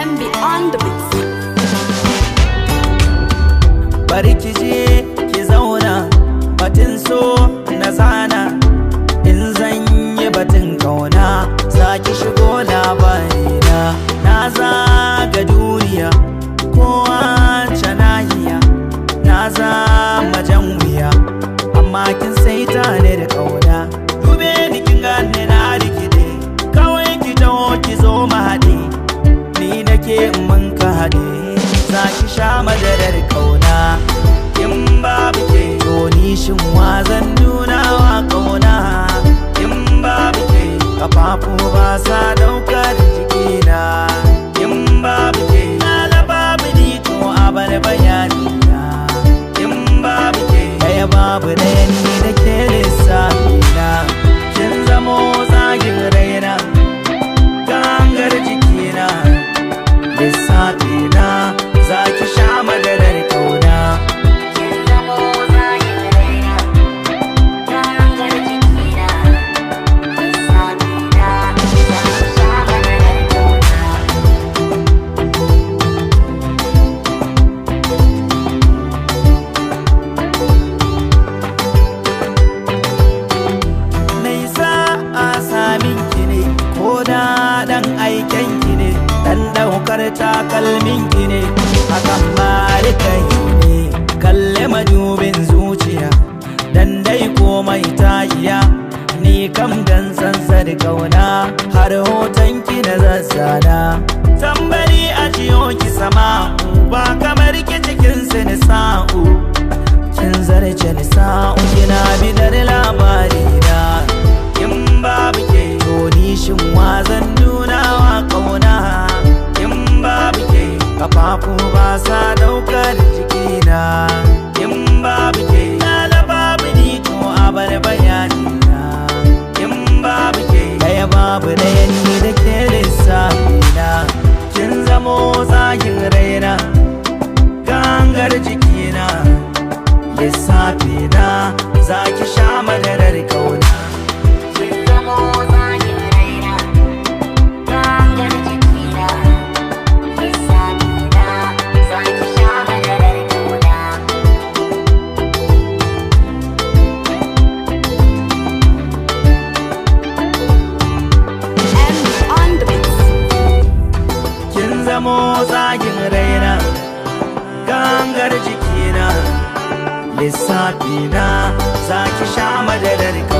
MB on the mix. Bari ki je ki zauna, batun so na zana. In zan yi batun kauna, za ki shigo labarina. Na zaga duniya, kowa nahiya, na zama jan wuya, amma kin saita ne da kauna. Dube ni kin gane na rikide, kawai ki taho ki zo mu haɗe. Ni nake mun ka haɗe, za ki sha madarar kauna. In babu ke, to ni shin wazan nuna wa kauna? In babu ke, kafafu ba sa daukar jikina. In babu ke, na babu ni, to a bar bayani na. In babu ke, ɗaya babu ɗaya, ni da ke lissafina. Kin zamo zagin raina, gangar jikina, lissafina, za ki sha madarar kauna. Nai a samin ki ne, ko da dan aiken ki ne, dan daukar takalmin ki ne, hakan ma rikai ne. Kalle madubin zuciya, dan dai komai ta iya. Ni kam dan sansar kauna, har hoton ki na zazzana. Tambari a jiyo ki sama, ba kamar ki cikin sa'u. Kin zarce ni sa'u, kina bidar labari na. In babu ke, to ni shin wazan nuna wa kauna? In babu ke, kafafu ba sa daukar jikina. In babu ke, na babu ni, to a bar bayani na. In babu ke, daya babu daya, ni da ke lissafina. Kin zamo zagin raina, gangar jikina, lissafina, za ki sha madarar kauna. MB on the mix. Kin zamo zagin raina, gangar jikina, lissafina, za ki sha madarar kauna.